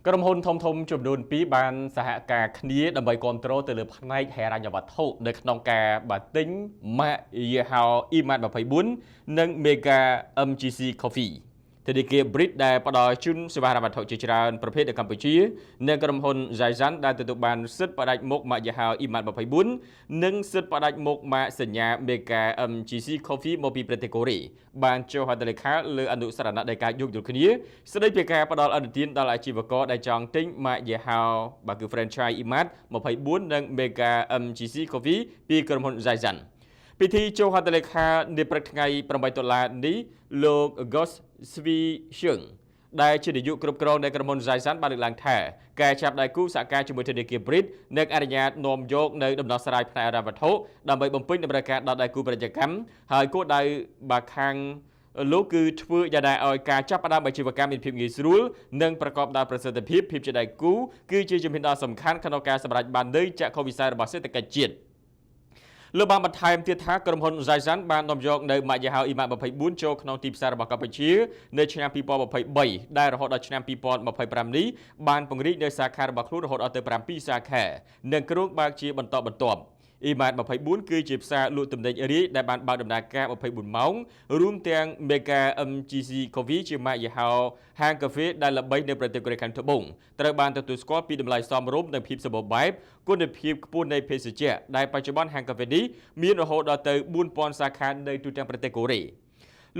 ក្រុមហ៊ុនធំធំចំនួន2បានសហការគ្នាដើម្បីគ្រប់គ្រងទៅលើផ្នែកហិរញ្ញវត្ថុនៅក្នុងការបាទទិញម៉ាកយីហោ E-Mart 24និង Mega MGC Coffee។ ធនាគារ Bridge ដែលផ្ដល់ជូនសេវាហិរញ្ញវត្ថុជាច្រើនប្រភេទនៅកម្ពុជានិងក្រុមហ៊ុន Zaisan ដែលទទួលបានសិទ្ធិផ្ដាច់មុខម៉ាកយីហោ E-Mart 24និងសិទ្ធិផ្ដាច់មុខម៉ាកសញ្ញា Mega MGC Coffee មកពីប្រទេសកូរ៉េបានចុះហត្ថលេខាលើអនុស្សរណៈនៃការយោគយល់គ្នាស្ដីពីការផ្ដល់ឥណទានដល់អាជីវករដែលចង់ទិញម៉ាកយីហោបាទគឺ franchise E-Mart 24និង Mega MGC Coffee ពីក្រុមហ៊ុន Zaisan។ ពិធីចុះហត្ថលេខានាព្រឹកថ្ងៃ8តុលានេះលោក Gos Svi Sheng ដែលជានាយកគ្រប់គ្រងនៃក្រុមហ៊ុន Zaisan បានលើកឡើងថាការចាប់ដៃគូសហការជាមួយធនាគារ Bridge នឹងអនុញ្ញាតនាំយកនៅដំណោះស្រាយផ្នែកហិរញ្ញវត្ថុដើម្បីបំពេញតម្រូវការដល់ដៃគូពាណិជ្ជកម្មហើយគោលដៅបាទខាងលោកគឺធ្វើយ៉ាងណាឲ្យការចាប់ផ្ដើមអាជីវកម្មមានភាពងាយស្រួលនិងប្រកបដោយប្រសិទ្ធភាពភាពជាដៃគូគឺជាជំហានដ៏សំខាន់ក្នុងការសម្រេចបាននូវចក្ខុវិស័យរបស់សេដ្ឋកិច្ចជាតិ។ លោកបានបន្ថែមទៀតថាក្រុមហ៊ុន Zaisan បាននាំយកនៅម៉ាកយីហោ E-Mart 24ចូលក្នុងទីផ្សាររបស់កម្ពុជានៅឆ្នាំ2023ដែលរហូតដល់ឆ្នាំ2025នេះបានពង្រីកនៅសាខារបស់ខ្លួនរហូតដល់ទៅ7សាខានិងគ្រោងបើកជាបន្តបន្ទាប់។ E-Mart 24គឺជាផ្សារលក់ទំនិញរាយដែលបានបើកដំណើរការ24ម៉ោងរួមទាំង Mega MGC Coffee ជាម៉ាកយីហោហាងកាហ្វេដែលល្បីនៅប្រទេសកូរ៉េខាងត្បូងត្រូវបានទទួលស្គាល់ពីតម្លៃសមរម្យនិងភាពសម្បូរបែបគុណភាពខ្ពស់នៃភេសជ្ជៈដែលបច្ចុប្បន្នហាងកាហ្វេនេះមានរហូតដល់ទៅ4000សាខានៅទូទាំងប្រទេសកូរ៉េ។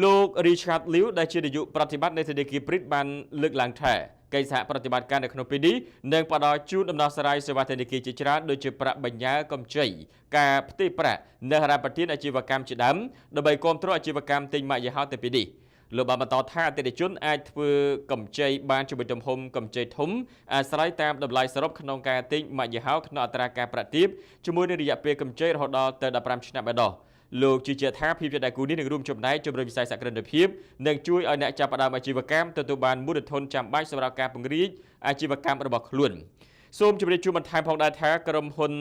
លោក Richard Liu ដែលជានាយកប្រតិបត្តិនៃធនាគារ Bridge បានលើកឡើងថាកិច្ចសហប្រតិបត្តិការនៅក្នុងពេលនេះនឹងផ្ដល់ជូនដំណោះស្រាយសេវាធនាគារជាច្រើនដូចជាប្រាក់បញ្ញើកម្ចីការផ្ទេរប្រាក់និងហិរញ្ញប្បទានអាជីវកម្មជាដើមដើម្បីគាំទ្រអាជីវកម្មទិញម៉ាកយីហោទៅពីនេះ។លោកបានបន្តថាអតិថិជនអាចធ្វើកម្ចីបានជាមួយទំហំកម្ចីធំអាស្រ័យតាមតម្លៃសរុបក្នុងការទិញម៉ាកយីហោក្នុងអត្រាការប្រាក់ទាបជាមួយនឹងរយៈពេលកម្ចីរហូតដល់ទៅ15ឆ្នាំឯណោះ។លោកជឿជាក់ថាភាពជាដៃគូនេះនឹងរួមចំណែកជំរុញវិស័យសហគ្រិនភាពនិងជួយឲ្យអ្នកចាប់ផ្ដើមអាជីវកម្មទទួលបានមូលធនចាំបាច់សម្រាប់ការពង្រីកអាជីវកម្មរបស់ខ្លួន។ សូមជម្រាបជូនបន្ថែមផងដែរថាក្រុមហ៊ុន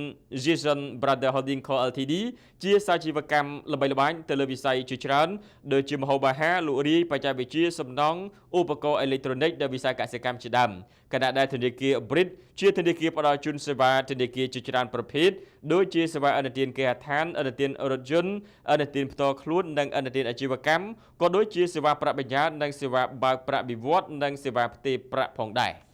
Jason Brother Holding Co Ltd ជាសាជីវកម្មល្បីល្បាញទៅលើវិស័យជាច្រើនដូចជាម្ហូបអាហារលក់រាយបច្ចេកវិទ្យាសំណង់ឧបករណ៍អេឡិចត្រូនិកនិងវិស័យកសិកម្មជាដើមខណៈដែលធនាគារ Bridge ជាធនាគារផ្ដល់ជូនសេវាធនាគារជាច្រើនប្រភេទដូចជាសេវាឥណទានគេហដ្ឋានឥណទានរថយន្តឥណទានផ្ទាល់ខ្លួននិងឥណទានអាជីវកម្មក៏ដូចជាសេវាប្រាក់បញ្ញើនិងសេវាបើកប្រាក់បៀវត្សនិងសេវាផ្ទេរប្រាក់ផងដែរ។